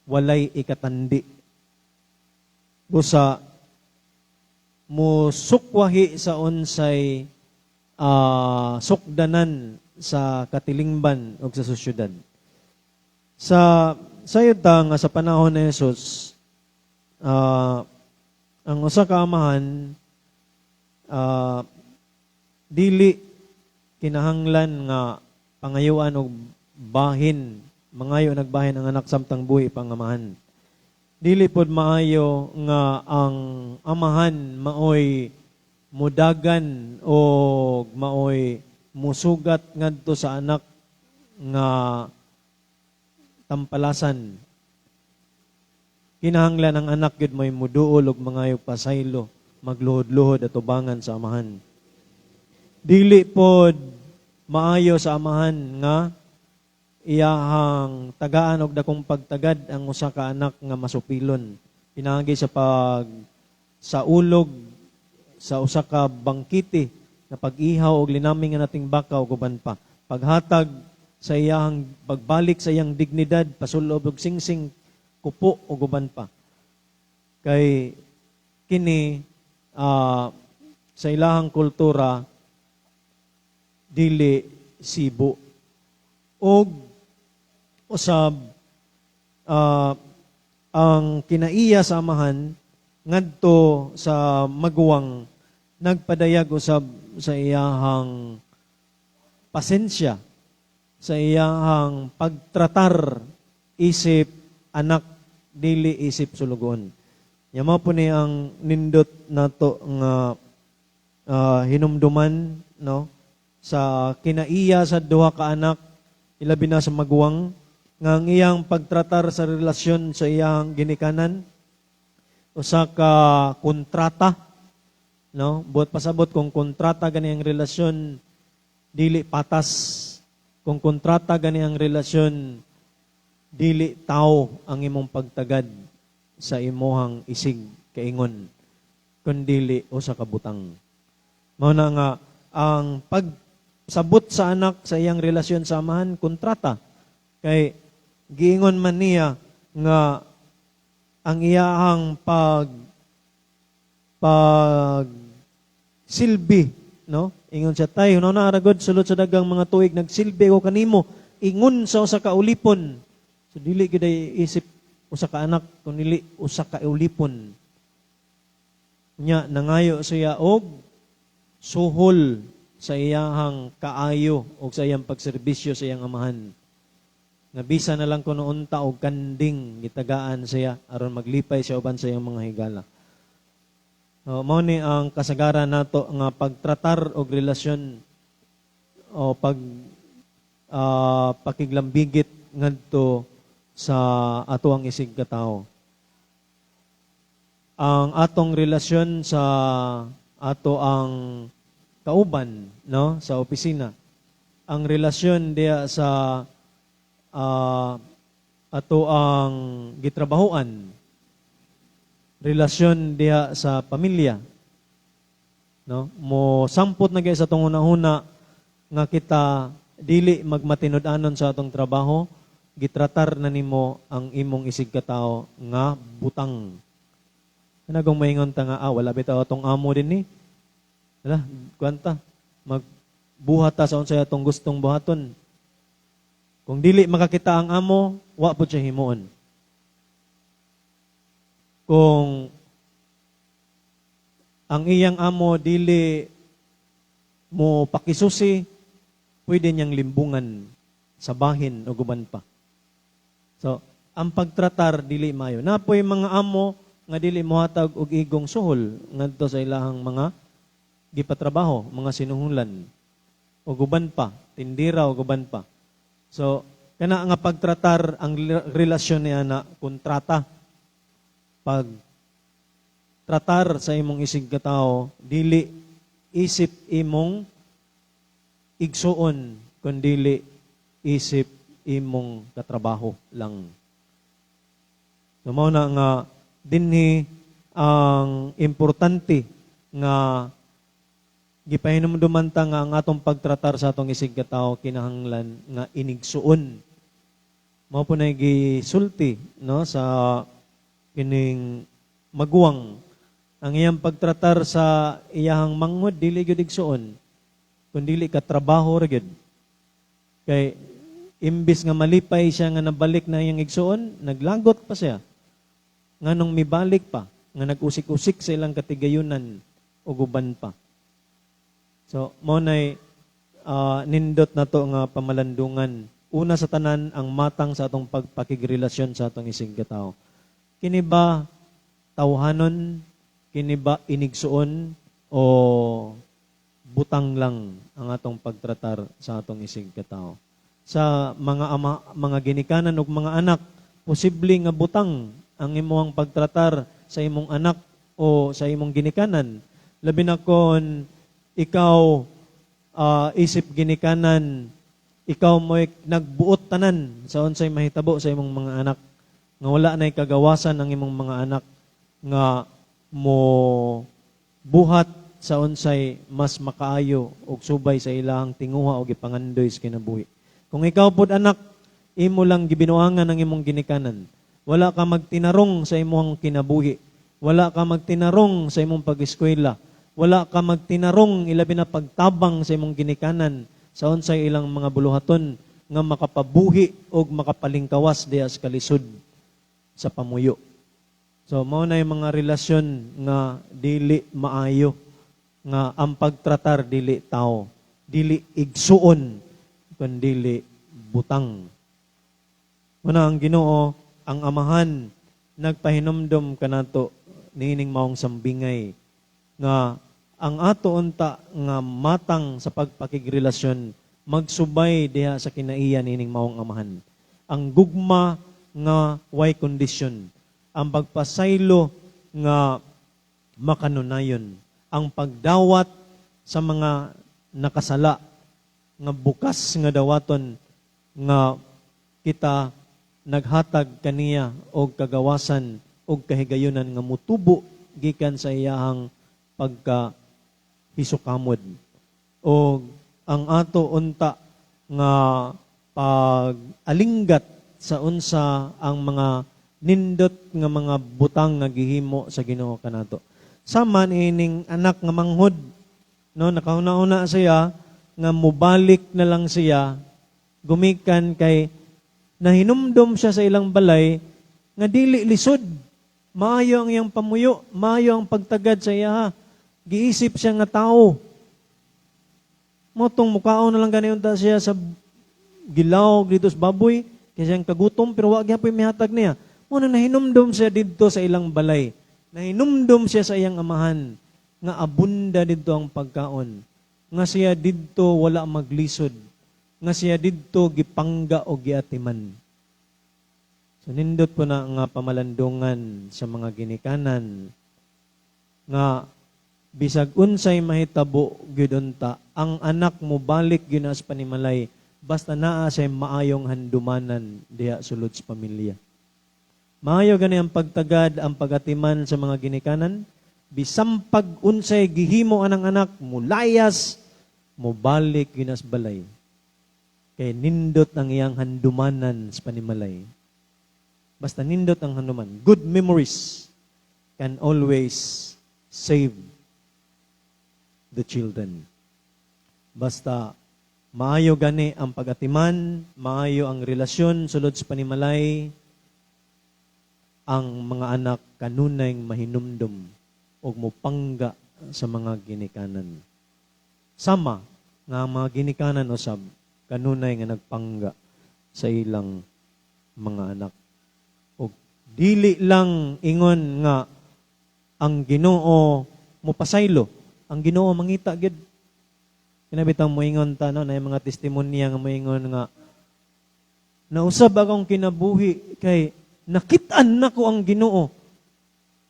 Walay ikatandi. Busa musukwahi sa unsay sukdanan sa katilingban ug sa sosyudad. Sa sayod ta nga sa panahon ni Jesus, ang usa ka amahan dili kinahanglan nga pangayuan og bahin, mangayo nagbahin ang anak samtang buhi pang amahan. Dili pod maayo nga ang amahan maoy mudagan o maoy musugat ngadto sa anak nga tampalasan. Kinahanglan ang anak gyud may muduol og mangayo pasaylo, magluhod-luhod at tubangan sa amahan. Dili pod maayo sa amahan nga iyahang tagaan og dakong pagtagad ang usa ka anak nga masupilon pinaagi sa pag sa ulog sa usa ka bangkiti na pag-ihaw og linaming nga nating baka ug uban pa, paghatag sa iyahang pagbalik sa iyang dignidad, pasulob og singsing, kupo ug uban pa, kay kini sa ilahang kultura dili sibo. Og usab ang kinaiya sa amahan ngadto sa maguwang nagpadayag usab sa iyahang pasensya, sa iyahang pagtratar isip anak, dili isip sulugoon. Nya mao po ni ang nindot nato nga hinumduman, no, sa kinaiya sa duha ka anak, ilabi na sa maguwang, nga ang iyang pagtratar sa relasyon sa iyang ginikanan usa ka kontrata, no? Buot pasabot, kung kontrata gani ang relasyon, dili patas. Kung kontrata gani ang relasyon, dili tao ang imong pagtagad sa imuhang isig kaingon, kundili usa ka butang. Mao na nga ang pagsabot sa anak sa iyang relasyon sa amahan, kontrata, kay giingon man niya nga ang iyahang pag pag silbi, no? Ingon siya, "Tay, hunaw na ra gud, sulod sa dagang mga tuig nagsilbi ko kanimo ingon sa usa ka ulipon." So dili gyud ay isip usa ka anak kun dili usa ka ulipon. Nya nangayo siya og suhol sa iyahang kaayo og sa iyang pagserbisyo sa iyang amahan. Nga bisa na lang kuno unta og kanding gitagaan siya aron maglipay siya uban sa iyang mga higala. O, mao ni ang kasagaran nato nga pagtratar og relasyon o pag pakiglambigit ngadto sa atoang isig katawo. Ang atong relasyon sa ato ang kauban, no, sa opisina. Ang relasyon diya sa ato ang gitrabahoan, relasyon diha sa pamilya, no? Mo sampot na gyud sa atong hunahuna nga kita dili magmatinud-anon sa atong trabaho, gitratar na nimo ang imong isig katawo nga butang. Kanagong maingon ta nga, "Ah, wala bitaw atong amo din ni. Wala, kwanta. Magbuhat ta sa unsay atong gustong buhaton." Kung dili makakita ang amo, wa po siya himuon. Kung ang iyang amo dili mo pakisusi, pwede niyang limbungan sa bahin o guban pa. So, ang pagtratar dili maayo. Napoy mga amo nga dili mohatag og igong suhol ngadto sa ilahang mga gipatrabaho, mga sinuhulan o guban pa, tindira o guban pa. So, kana nga pagtratar ang relasyon niya na kontrata. Pag tratar sa imong isig katawo, dili isip imong igsuon, kundili isip imong katrabaho lang. So, mao na nga dinhi ang importante nga gipahinumduman ta nga ang atong pagtratar sa atong isig katawo kinahanglan nga inigsuon. Mao po na gisulti, no, sa kining maguwang, ang iyang pagtratar sa iyahang manghod dili gyud igsuon kun dili ka trabaho ra gyud, kay imbis nga malipay siya nga nabalik na iyang igsuon, naglagot pa siya nganong mibalik pa nga nag-usik-usik sa ilang katigayunan ug uban pa. So mao nay nindot na to nga pamalandungan. Una sa tanan, ang matang sa atong pagpakigrelasyon sa atong isigkatawo. Kini ba tawhanon, kini ba inigsuon, o butang lang ang atong pagtratar sa atong isigkatawo? Sa mga ama, mga ginikanan ug mga anak, posible nga butang ang imong pagtratar sa imong anak o sa imong ginikanan. Labi na kon ikaw, isip ginikanan, ikaw mo'y nagbuot tanan sa unsay mahitabo sa imong mga anak, nga wala na'y kagawasan ang imong mga anak nga mo buhat sa unsay mas makaayo og subay sa ilang tinguha o gipangandoy sa kinabuhi. Kung ikaw pod anak, imo lang gibinuangan ang imong ginikanan. Wala ka magtinarong sa imong kinabuhi. Wala ka magtinarong sa imong pag-eskwela. Wala ka magtinarong, ilabi na pagtabang sa imong ginikanan sa unsay ilang mga buluhaton nga makapabuhi og makapalingkawas diha sa kalisod sa pamuyo. So mao na yung mga relasyon nga dili maayo, nga ang pagtratar dili tao, dili igsuon, kun dili butang. Muna ang Ginoo, ang Amahan, nagpahinumdom kanato niining maong sambingay nga ang ato unta nga matang sa pagpakigrelasyon magsubay diha sa kinaiya niining maong Amahan. Ang gugma nga way kondisyon, ang pagpasaylo nga makanunayon, ang pagdawat sa mga nakasala nga bukas nga dawaton nga kita naghatag kaniya og kagawasan og kahigayunan nga mutubo gikan sa iyahang pagka hisukamod. O ang ato unta nga pag-alinggat sa unsa ang mga nindot nga mga butang nga gihimo sa Ginoo kanato. Sama ining anak nga manghod, no, nakauna-una siya nga mubalik na lang siya gumikan kay nahinumdom siya sa ilang balay nga dili lisod. Maayo ang iyang pamuyo, maayo ang pagtagad sa iya. Giisip siya nga tao. Motong mukaon na lang gani unta siya sa gilaw dito sa baboy, kay siyang kagutom, pero wa gyapon mihatag niya. Mo na nahinumdom siya didto sa ilang balay. Nahinumdom siya sa iyang amahan nga abunda didto ang pagkaon. Nga siya didto wala maglisod. Nga siya didto gipangga o giatiman. So nindot po na nga pamalandungan sa mga ginikanan nga bisag unsay mahitabo gyud unta, ang anak mo balik gyud na sa panimalay basta naa siya maayong handumanan diha sulod sa pamilya. Maayo gani ang pagtagad, ang pagatiman sa mga ginikanan, bisan pag unsay gihimo anang anak, mulayas, mobalik gyud na sa balay. Kay nindot ang iyang handumanan sa panimalay. Basta nindot ang handuman. Good memories can always save the children. Basta maayo gani ang pagatiman, maayo ang relasyon sulod sa panimalay, ang mga anak kanunay mahinumdum og mopangga sa mga ginikanan. Sama nga ang mga ginikanan usab kanunay nga nagpangga sa ilang mga anak. Og dili lang ingon nga ang Ginoo mopasaylo, ang Ginoo mangita gyud. Kinabitang moingon ta, no, na yung mga testimonya nga moingon nga nausab akong kinabuhi kay nakit-an nako ang Ginoo.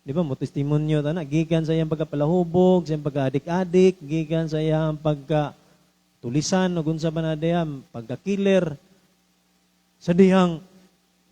Di ba mo testimonyo ta na gikan sa iyang pagkapalahubog, sa iyang pagka-adik-adik, gikan sa iyang pagka tulisan o unsa ba na diha, pagka-killer. Sa dihang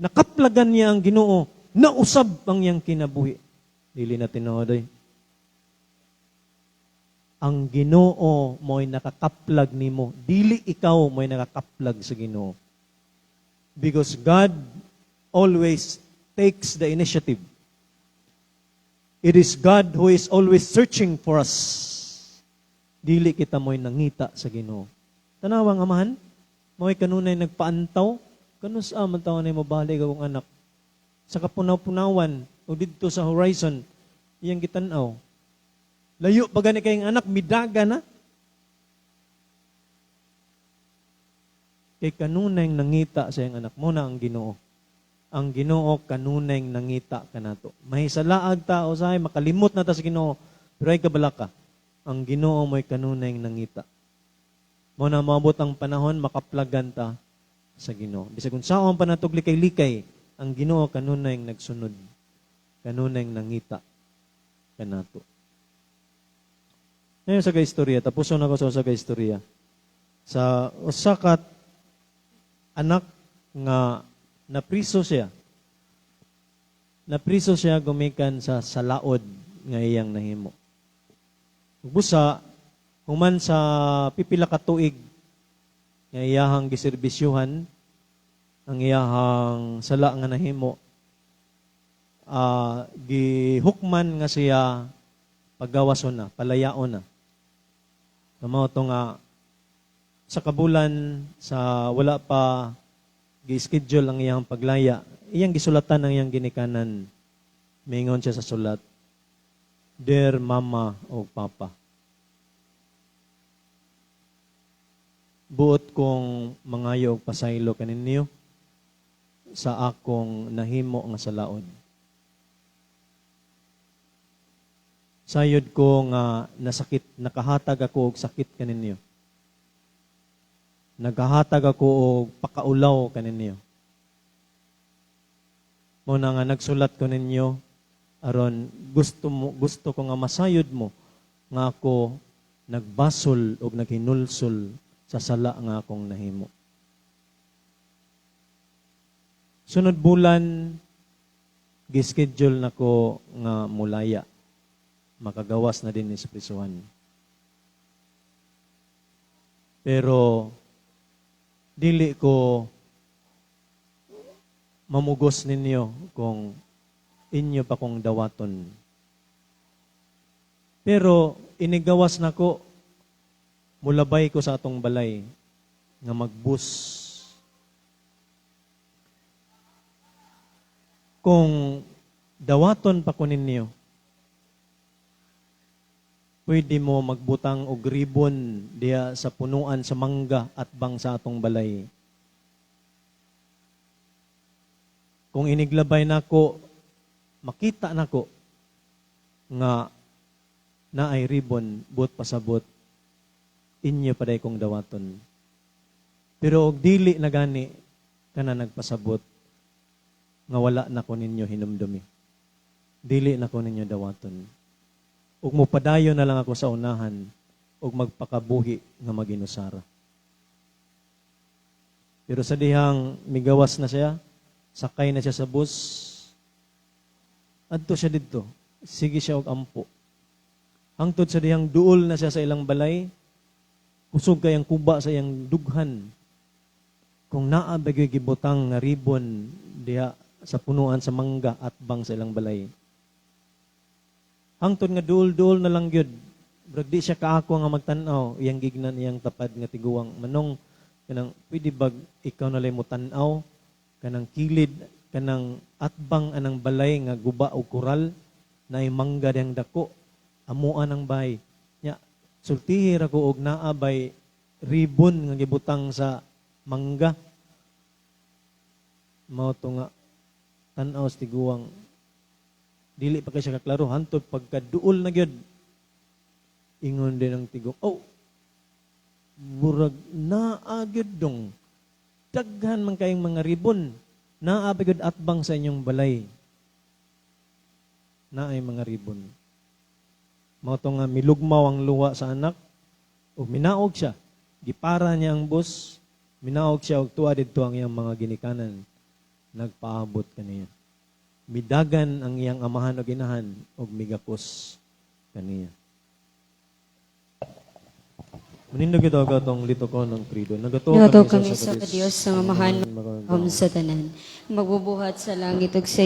nakaplagan niya ang Ginoo, nausab ang iyang kinabuhi. Dili na tinuod oy. Ang Ginoo mo'y nakakaplag nimo, dili ikaw mo'y nakakaplag sa Ginoo. Because God always takes the initiative. It is God who is always searching for us. Dili kita mo'y nangita sa Ginoo. Tanawang amahan, mo'y kanunay nagpaantaw, kanus-a man taon ay mobalik akong anak. Sa kapunaw-punawan, o didto sa horizon, iyang gitanaw. Layo pa gani kayong anak, midaga na. Kay kanunay nangita sa iyang anak mo na ang Ginoo. Ang Ginoo kanunay nangita kanato. Mahisalaag ta usahay, makalimot na ta sa Ginoo, pero ay kabalaka. Ang Ginoo mo'y kanunay nangita. Mo na maabot ang panahon, makaplagan ta sa Ginoo. Bisag unsaon pa natog likay-likay, ang Ginoo kanunay nagsunod, kanunay nangita kanato. Ngayon sa istorya, tapuson ako sa usa ka istorya. Sa usa ka anak nga napriso siya. Napriso siya gumikan sa salaod nga iyang nahimo. Busa, human sa pipila ka tuig nga iyahang giserbisyuhan, ang iyahang sala nga nahimo, gihukman nga siya paggawason na, palayaon na. Mao to nga sa kabulan sa wala pa gi-schedule ang iyang paglaya, iyang gisulatan ang iyang ginikanan. Mingon siya sa sulat, "Dear Mama o Papa, buot kong mangayo og pasaylo kaninyo sa akong nahimo nga salaod. Sayod ko nga nasakit, nakahatag ako og sakit kaninyo. Nagahatag ako og pakaulaw kaninyo. Mo na nga nagsulat ko ninyo aron gusto ko nga masayod mo nga ako nagbasol og naghinulsol sa sala nga akong nahimo. Sunod bulan gischedule nako nga mulaya. Makagawas na din sa prisuhan. Pero dili ko mamugos ninyo kung inyo pa kong dawaton. Pero inigawas nako, mulabay ko sa atong balay nga magbus. Kung dawaton pa ko ninyo, pwede mo magbutang og ribbon diha sa punuan sa mangga at bang sa atong balay. Kung iniglabay nako, makita nako nga naay ribbon, buot pasabot, inyo paday kong dawaton. Pero og dili na gani kana nagpasabot nga wala na ko ninyo hinumdumi. Dili na ko ninyo dawaton. Ug mopadayon na lang ako sa unahan ug magpakabuhi nga maginusara." Pero sa dihang migawas na siya, sakay na siya sa bus, adto siya didto, sige siya og ampo. Hangtod sa dihang duol na siya sa ilang balay, kusog kayang kuba sa iyang dughan. Kung naa ba gyud gibutang nga ribbon diha sa punuan sa mangga at bang sa ilang balay. Hangtod nga duol-duol na lang gyud. Murag di siya kaako nga magtan-aw, iyang gignan iyang tapad nga tiguang. Manong kanang pwede bag ikaw na lay mo tan-aw kanang kilid kanang atbang anang balay nga guba og koral naay mangga diyang dako, amuan ang bay. Nya sultihi ra ko og naa bay ribbon nga gibutang sa mangga. Mao to nga tan-aw sa tiguang. Dili pa kay siya kaklaro hantod pagkaduol na gyud. Ingon din ang tigong, "Oh, murag naa gyud dong. Daghan man kayong mga ribbon. Naa ba gyud atbang sa inyong balay? Naay mga ribbon." Mao to nga milugmaw ang luha sa anak ug minaog siya. Gipara niya ang bus, minaog siya og tuwa didto ang iyang mga ginikanan. Nagpaabot kaniya. Midagan ang iyang amahan og inahan og migakos kaniya. Manindog kita atong litukon ang Credo. Nagatuo Nagatuo kami sa Diyos, ang Amahan sa tanan, magbubuhat sa langit ug sa